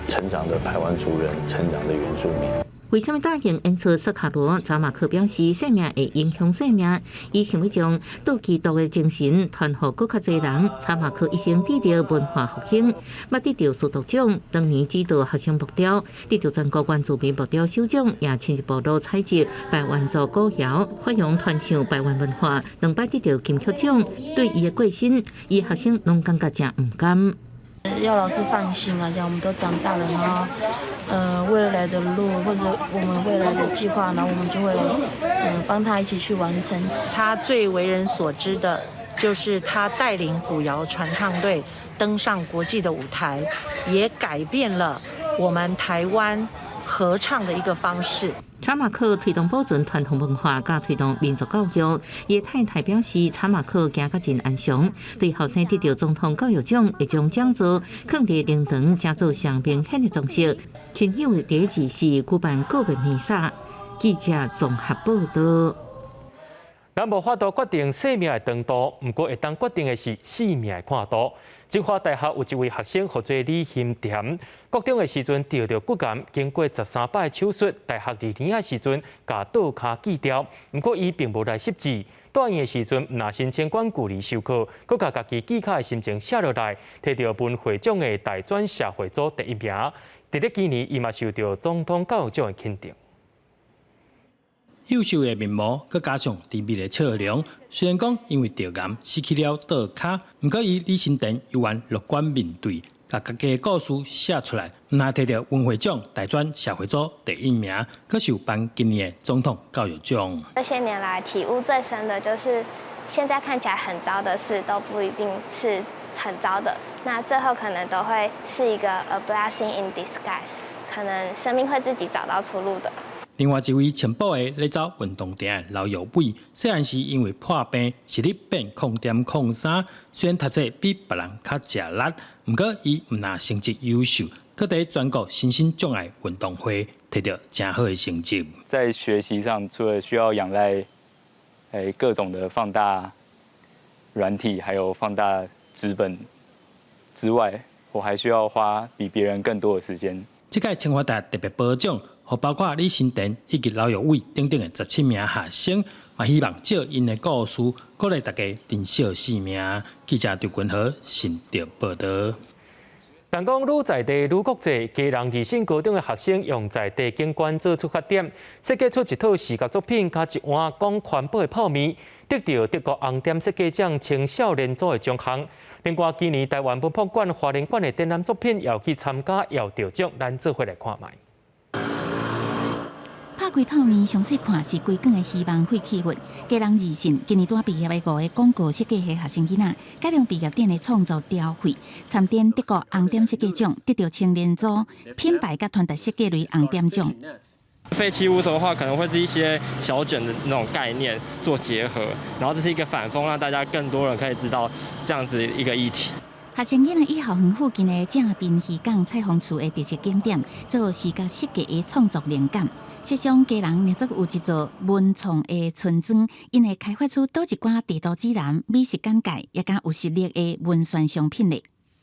成長的排灣族人、成長的原住民。為啥物答應演出斯卡羅？查馬克表示，生命會影響生命，伊想欲將倒基督的精神傳予閣較濟人。查馬克一生致力文化復興，捌得著司鐸獎，當年指導學生木雕，得著全國原住民木雕首獎，也親自部落採集排灣族古謠，發揚傳唱排灣文化，兩擺得著金曲獎。對伊的過身，伊學生攏感覺誠毋甘。要老師放心啊，這樣我們都長大了，然後，未來的路或者我們未來的計劃呢，我們就會，幫他一起去完成。他最為人所知的，就是他帶領古謠傳唱隊登上國際的舞台，也改變了我們台灣合唱的一個方式。查馬克推動保存傳統文化，佮推動民族教育。伊的太太表示，查馬克行甲真安詳，對後生得著總統教育獎，會將獎座囥佇靈堂，成做上明顯的裝飾。親友的第一次是舉辦告別彌撒。記者綜合報導。咱無法度決定生命的長度，毋過會當決定的是生命的闊度。清華大學有一位學生，號做李欣恬，國中的時陣著著骨癌，經過13擺手術，大學二年的時陣共倒跤鋸掉。毋過伊並無來失志，蹛院的時陣毋但申請遠距離授課，閣共家己鋸跤的心情寫落來，提著文匯獎的大專社會組第一名。佇咧今年，伊嘛受著總統教育獎的肯定。幼秀的面貌，閣加上甜蜜的笑容，雖然講因為著癌失去了倒跤，毋過伊李新田猶原樂觀面對，共家己的故事寫出來，毋但提著文匯獎大專社會組第一名，閣受頒今年的總統教育獎。這些年來體悟最深的就是，現在看起來很糟的事都不一定是很糟的，那最後可能都會是一個 a blessing in disguise，可能生命會自己找到出路的。另外一位青埔的咧走運動場的劉玉偉，細漢時因為破病，視力變0.03，雖然讀冊比別人較食力，毋過伊毋但成績優秀，閣佇全國身心障礙運動會提著誠好的成績。在學習上，除了需要仰賴各種的放大軟體，還有放大紙本之外，我還需要花比別人更多的時間。這屆清華大學特別褒獎，予包括李新田以及劉玉偉等等的17名學生，嘛希望藉𪜶的故事，鼓勵大家珍惜生命。記者張君和新竹報導。人講愈在地愈國際，基隆二聖高中的學生用在地景觀做出發點，設計出一套視覺作品，佮一碗講環保的泡麵，得著德國紅點設計獎青少年組的獎項。另外，今年台灣文博館花蓮館的展覽作品，也去參加，也得獎，咱做伙來看覓。拍開泡麵，詳細看是規管的希望廢棄物。基隆二聖今年拄畢業的五个廣告設計系學生囡仔，改良畢業展的創作雕繪，參展德國紅點設計獎，得著青年組品牌佮團隊設計類紅點獎。廢棄物的話，可能會是一些小卷的那種概念做結合，然後這是一個反諷，讓大家更多人可以知道這樣子一個議題。學生囡仔以校園附近的正濱漁港彩虹厝的特色景點做視覺設計的創作靈感。設想基隆若做有一座文創的村莊，𪜶會開發出佗一寡地圖指南、美食簡介，也佮有實力的文宣商品咧。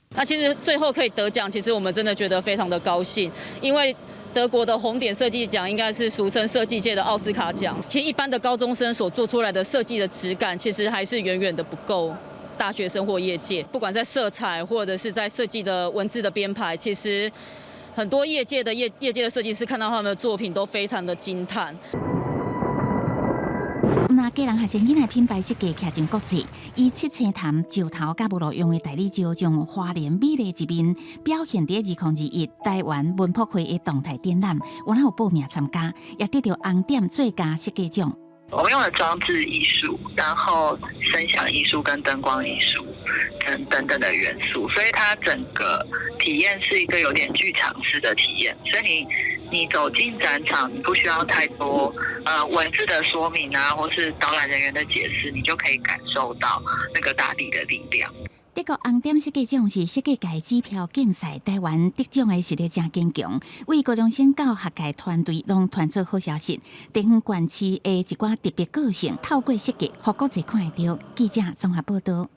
那其實最後可以得獎，其實我們真的覺得非常的高興，因為德國的紅點設計獎應該是俗稱設計界的奧斯卡獎。其實一般的高中生所做出來的設計的質感，其實還是遠遠的不夠大學生或業界。不管在色彩或者是在設計的文字的編排，其實很多業界的設計師看到他們的作品都非常的驚嘆。那基隆學生囡仔品牌設計徛進國際，以七星潭石頭佮無路用的大理石，將花蓮美麗一面表現佇2021台灣文博會的動態展覽，我有報名參加，也得著紅點最佳設計獎。我們用了裝置藝術，然後聲響藝術跟燈光藝術等等等的元素，所以它整個體驗是一個有點劇場式的體驗。所以你走進展場，你不需要太多文字的說明啊，或是導覽人員的解釋，你就可以感受到那個大地的力量。德國紅點設計獎是設計界指標競賽，台灣得獎的實力誠堅強，為高中生到學界團隊攏傳出好消息。地方縣市的一寡特別個性，透過設計，予國際看會著。記者綜合報導。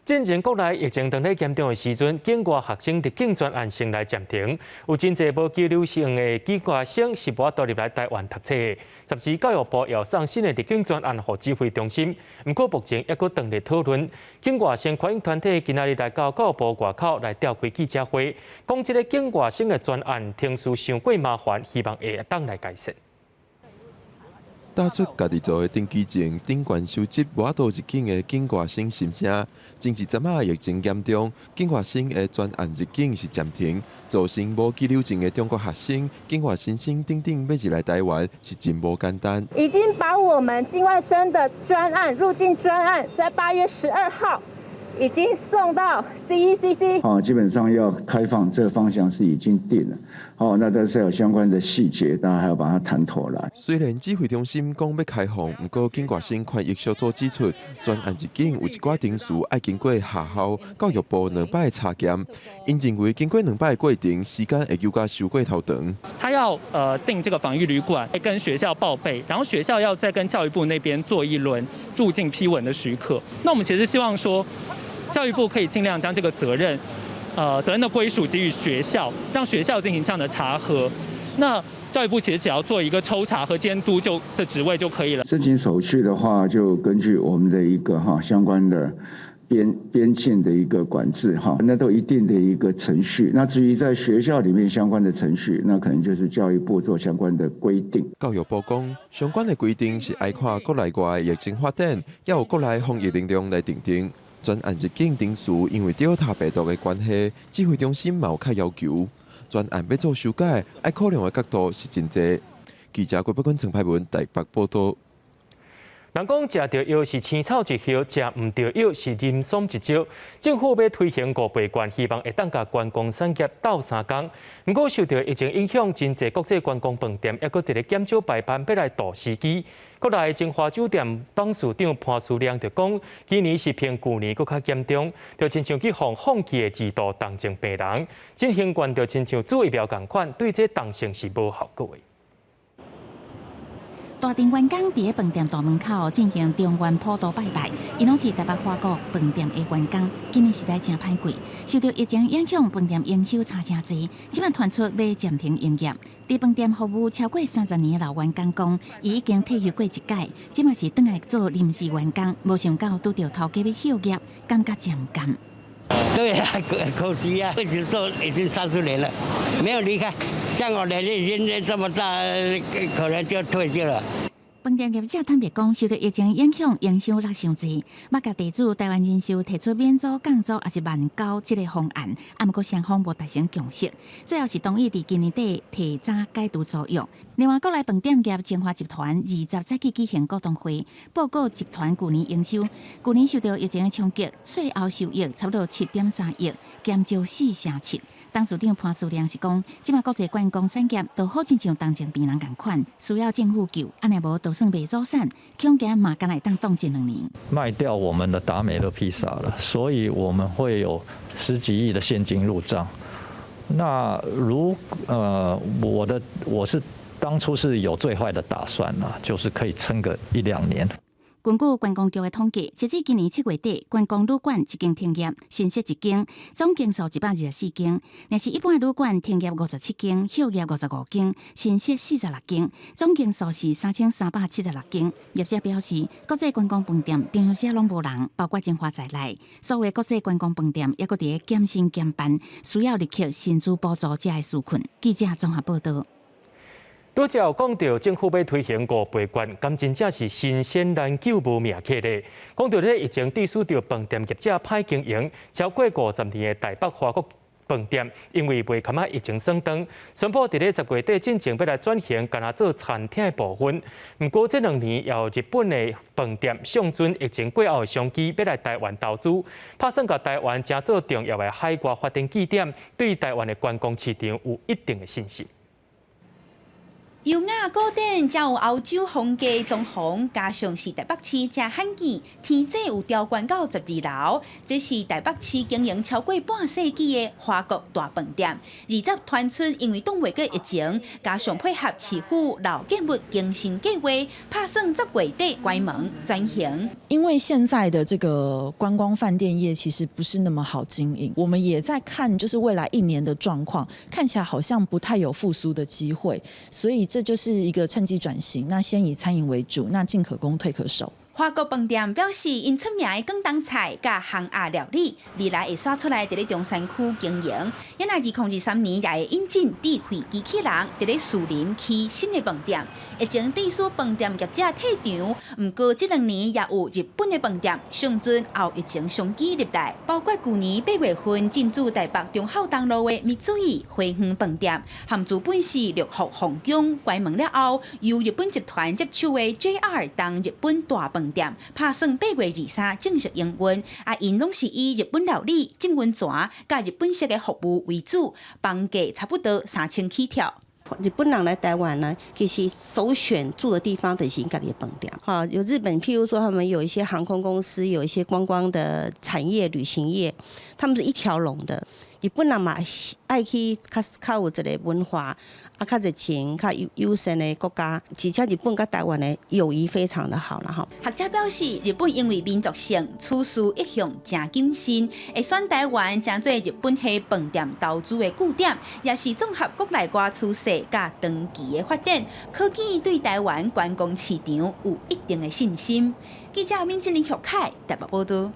進前國內疫情當咧嚴重的時陣，境外學生入境專案先來暫停，有真濟無羈留證的境外生是無法度入來台灣讀冊。甚至教育部要送新的入境專案予指揮中心，毋過目前猶閣當咧討論。境外生權益團體今仔日來到教育部外口來召開記者會，講這个境外生的專案程序傷過麻煩，希望會當來改善。打出家己做的登機證，頂懸收集無法度入境的境外生心聲。前一陣仔疫情嚴重，境外生的專案入境是暫停，造成無羈留證的中國學生、境外新生等等欲入來台灣是真無簡單。已經把我們境外生的專案入境專案，在8月12號已經送到 CECC。哦，基本上要開放這個方向是已經定了。哦，那但是有相關的細節，當然還要把它談妥啦。雖然指揮中心講欲開放，毋過境外生權益小組指出，專案入境有一寡程序愛經過學校、教育部兩擺查驗，𪜶認為經過兩擺的過程，時間會閣較傷過頭長。他要要訂這個防疫旅館，跟學校報備，然後學校要再跟教育部那邊做一輪入境批文的許可。那我們其實希望說，教育部可以盡量將這個責任，責任的歸屬給予學校，讓學校進行這樣的查核。那教育部其實只要做一個抽查和監督就的職位就可以了。申請手續的話，就根據我們的一個哈相關的邊境的一個管制哈，那都一定的一個程序。那至於在學校裡面相關的程序，那可能就是教育部做相關的規定。教育部講，相關的規定是愛看國內外疫情發展，還有國內防疫力量來訂定。專案入境程序因為 Delta 病毒的關係，指揮中心嘛有較要求。專案欲做修改，愛考量的角度是真濟。記者郭北君、陳派文台北報道。人講食著藥是青草一葉，食毋著藥是人參一招。政府欲推行五倍券，希望會當共觀光產業鬥相共。毋過受著疫情影響，真濟國際觀光飯店猶閣佇咧減少排班，欲來度時機。國內晶華酒店董事長潘思亮就講，今年是比舊年閣較嚴重，就親像去予放棄的兒度重症病人，振興券就親像注疫苗仝款，對這重症是無效果的。大陣員工佇咧飯店大門口進行中元普渡拜拜，𪜶攏是台北華國飯店的員工。今年實在誠歹過，受著疫情影響，飯店營收差誠濟，這擺傳出欲暫停營業。佇飯店服務超過30年的老員工講，伊已經退休過一擺，這擺是轉來做臨時員工，無想到拄著頭家欲歇業，感覺誠毋甘。對啊，可惜啊，一直做已經30年了，沒有離開。像我年齡已經這麼大，可能就退休了。飯店業者坦白講，受著疫情影響，營收落傷濟，捌共地主台灣人壽提出免租、降租抑是慢交這个方案，啊，毋過雙方無達成共識，最後是同意佇今年底提早解除租約。另外，國內飯店業晶華集團20早起舉行股東會，報告集團舊年營收，舊年受著疫情的衝擊，稅後收益差不多7.3億，減少4成7。董事長潘思亮是講，這擺國際觀光產業都好親像重症病人仝款，需要政府救，按呢無就算袂走散，恐驚嘛干焦會當擋一兩年。賣掉我們的達美樂披薩了，所以我們會有十幾億的現金入賬。那如我是當初是有最壞的打算啦，就是可以撐個一兩年。根據觀光局的統計，截至今年7月底，觀光旅館一間停業，新設一間，總間數124間。若是一般的旅館停業57間，歇業55間，新設46間，總間數是3376間。業者表示，國際觀光飯店平常時攏無人，包括晶華在內，所有的國際觀光飯店猶閣佇咧減薪減班，需要立刻薪資補助才會紓困。記者綜合報道。拄才有講著政府欲推行五倍券，敢真正是神仙難救無命客咧？講著這疫情致使著飯店業者歹經營，超過50年的台北華國飯店，因為袂堪仔疫情算當，宣布佇咧10月底進前欲來轉型，干焦做餐廳的部分。毋過這兩年，有日本的飯店相準疫情過後的商機，欲來台灣投資，拍算共台灣成做重要的海外發展據點，對台灣的觀光市場有一定的信心。優雅古典，才有歐洲風格裝潢，加上是台北市誠罕見，天井有調懸到12樓。這是台北市經營超過半世紀的華國大飯店。20傳出因為擋袂過疫情，加上配合市府老建物更新計劃，拍算10月底關門轉型。因為現在的這個觀光飯店業其實不是那麼好經營，我們也在看，就是未來一年的狀況，看起來好像不太有復甦的機會，所以這就是一個趁機轉型。那先以餐飲為主，那進可攻退可守。華國飯店表示，𪜶出名的廣東菜佮烘鴨料理，未來會徙出來佇咧中山區經營。𪜶若2023年也會引進智慧機器人，佇咧士林起新的飯店。疫情致使飯店業者退場，毋過這兩年也有日本的飯店相準後疫情商機入來，包括舊年8月份進駐台北忠孝東路的三井花園飯店，含資本是六福皇宮關門了後，由日本集團接手的 JR 東日本大飯店，拍算8月23正式營運。啊，𪜶攏是以日本料理、浸溫泉、佮日本式的服務為主，房價差不多3000起跳。日本人來台灣呢，其實首選住的地方就是家己的飯店。哈，有日本，譬如說他們有一些航空公司，有一些觀光的產業、旅行業，他們是一條龍的。日本人嘛愛去較較有一个文化，啊較熱情、較友友善的國家，而且日本佮台灣的友誼非常的好啦吼。學者表示，日本因為民族性處事一向誠謹慎，會選台灣成做日本系飯店投資的據點，也是綜合國內外趨勢佮長期的發展，可見對台灣觀光市場有一定的信心。記者閔靜林、許凱台北報道。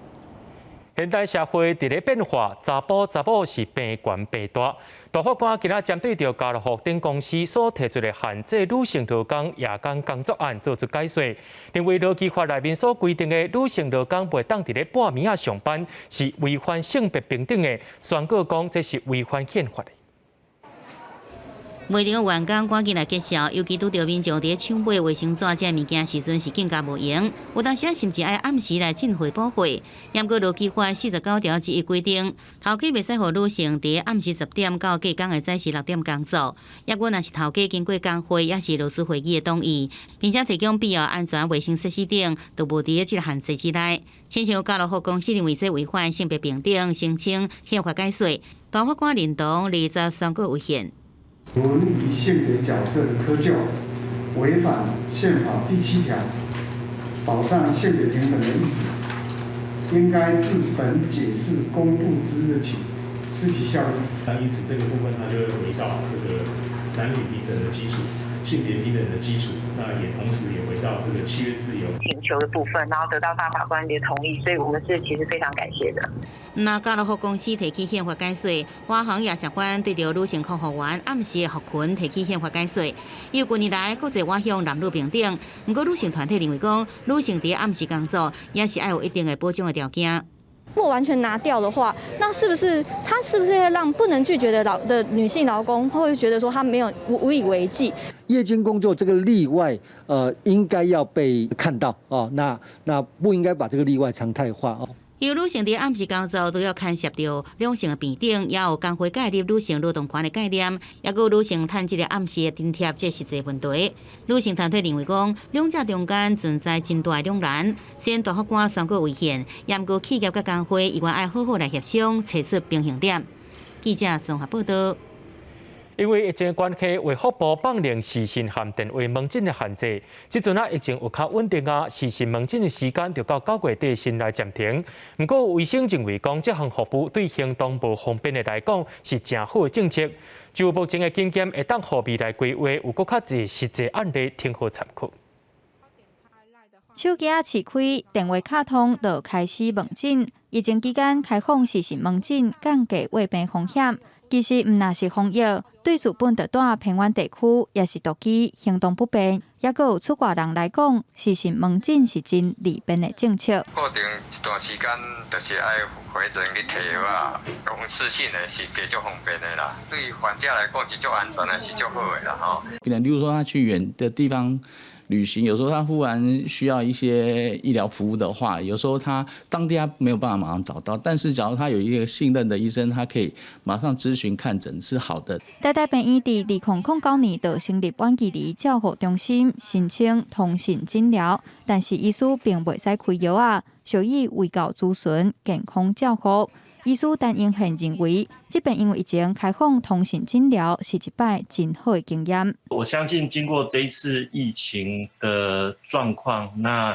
現代社會佇咧變化，查埔查某是平懸平大。大法官今仔針對著家樂福等公司所提出的限制女性勞工夜間工作案做出解說，認為勞基法內面所規定的女性勞工袂當佇咧半暝仔上班是違反性別平等的，宣告講這是違反憲法的。賣場員工趕緊來揭曉，尤其拄著民眾佇咧搶買衛生紙這物件時陣是更加無閒。有當時甚至愛暗時來進貨補貨。毋過勞基法49條之1規定，頭家袂使予女性佇暗時10點到隔工的早時6點工作。抑閣若是頭家經過工會抑是勞資會議的同意，並且提供必要安全衛生設施等，都無佇咧這个限制之內。親像家樂福公司認為這違反性別平等，申請憲法解說。大法官認同20宣告違憲。倫理性別角色的窠臼，違反憲法第7條保障性別平等的意旨，應該自本解釋公布之日起失其效力。那因此這個部分，它就會回到這個男女平等的基礎、性別平等的基礎。那也同時也回到這個契約自由請求的部分，然後得到大法官的同意，所以我們是其實非常感謝的。那家樂福公司提起憲法解說，華航也相關對著女性空服員暗時的服勤提起憲法解說。因為近年來國際倚向男女平等，毋過女性團體認為講，女性佇暗時工作也是愛有一定的保障的條件。如果完全拿掉的話，那是不是他是不是會讓不能拒絕的勞的女性勞工會覺得說他沒有無以為繼？夜間工作這個例外，應該要被看到哦。那不應該把這個例外常態化哦。由女性佇暗時工作都要牽涉著兩性的平等，也有工會介入女性勞動權的概念，抑閣有女性趁這个暗時的津貼，這實際問題。女性團體認為講，兩者中間存在真大的兩難。雖然大法官宣告違憲，也毋過企業佮工會依然愛好好來協商，揣出平衡點。記者綜合報道。因為疫情的關係，衛福部放寬視訊和電話門診的限制。這陣啊，疫情有較穩定啊，視訊門診的時間就到9月底先來暫停。毋過，醫生認為講，這項服務對行動無方便的來講是誠好的政策。就目前的經驗，會當予未來規劃有閣較濟實際案例，挺好參考。手機仔試開，電話敲通就開始問診。疫情期間開放視訊門診，降低患病風險。其實毋但是防疫，對日本就蹛偏遠地區，抑是獨居行動不便，抑閣有出外人來講，視訊門診是真利便的政策。固定一段時間就是愛回診去提藥啊，講視訊的是加足方便的啦。對患者來講是足安全的，是足好的啦吼。可能例如說他去遠的地方旅行，有時候他忽然需要一些醫療服務的話，有時候他當地他沒有辦法馬上找到，但是假如他有一個信任的醫生，他可以馬上諮詢看診是好的。台大病院佇2009年就成立遠距離照護中心，申請通訊診療，但是醫師並袂使開藥仔，屬於衛教諮詢、健康照護。醫師陳英憲認為，這邊因為疫情開放通訊診療是一擺真好的經驗。我相信經過這一次疫情的狀況，那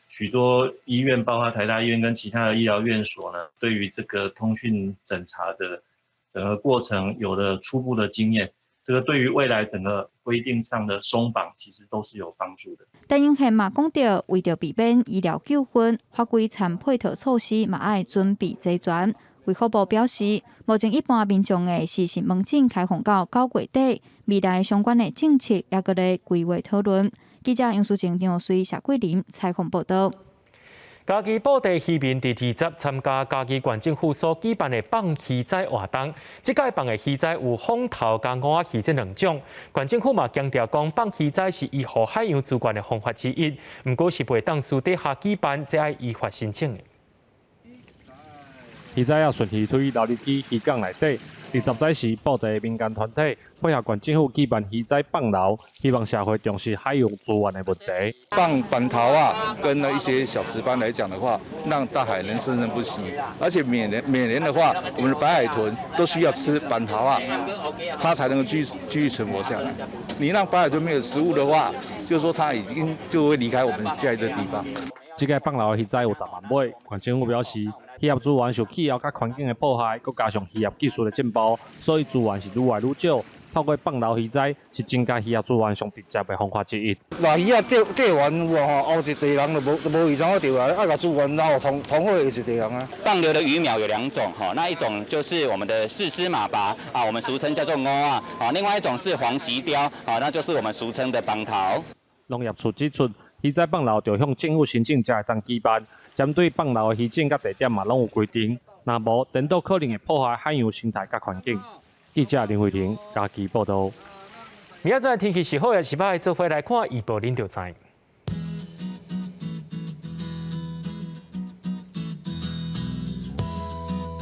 許多醫院，包括台大醫院跟其他的醫療院所呢，對於這個通訊診查的整個過程有了初步的經驗，這個對於未來整個規定上的鬆綁，其實都是有幫助的。陳英憲嘛講著，為著避免醫療糾紛，法規摻配套措施嘛愛準備齊全。衛福部表示，目前一般民眾的視訊門診開放到9月底，未來相關的政策猶閣咧規劃討論。記者楊淑靜、張水、謝桂林採訪報道。嘉義埔地漁民佇20參加嘉義縣政府所舉辦的放魚仔活動，這屆放的魚仔有風頭佮五仔魚這兩種。縣政府嘛強調講，放魚仔是維護海洋資源的方法之一，毋過是袂當私底下舉辦，這愛依法申請的。魚仔仔順魚推流入去漁港內底，佇十早時，布袋民間團體配合縣政府舉辦魚仔放流，希望社會重視海洋資源的問題。放板頭仔，跟那一些小石斑來講的話，讓大海能生生不息。而且每年每年的話，我們的白海豚都需要吃板頭仔，它才能夠繼續存活下來。你讓白海豚沒有食物的話，就是說它已經就會離開我們這個地方。這個放流的魚仔有10萬尾，縣政府表示，漁業資源受氣候佮環境的破壞，閣加上漁業技術的進步，所以資源是愈來愈少。透過放流魚仔，是增加漁業資源上直接的方法之一。若魚仔釣釣完有無吼，後一塊人就無魚通好釣啊，啊，共資源然後通通好一塊人啊。放流的魚苗有兩種，吼，那一種就是我們的四絲馬拔，啊，我們俗稱叫做蚵仔，啊，另外一種是黃麂鯛，啊，那就是我們俗稱的枋頭。農業處指出，魚仔放流著向政府申請才會當舉辦，針對放流的魚種佮地點嘛攏有規定，若無，顛倒可能會破壞海洋生態佮環境。記者林慧婷嘉義報導。明仔載天氣是好抑是䆀，做伙來看預報，恁就知。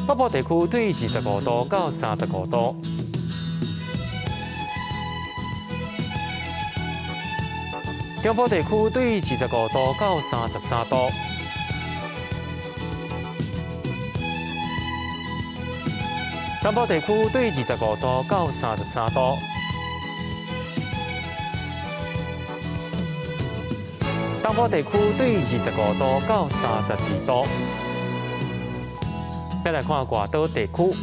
北部地區對25度到35度。中部地區對25度到33度。南部地區對25度到33度。東部地區對25度到32度。再來看外島地區，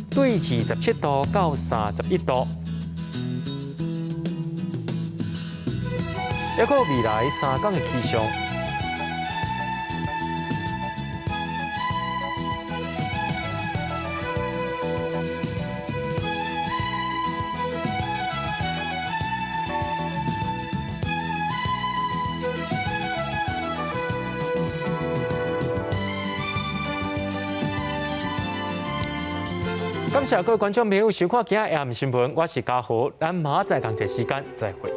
對27度到31度。抑閣未來3天的氣象。感謝各位觀眾朋友收看今仔下新聞，我是嘉豪，咱明仔載仝一時間再會。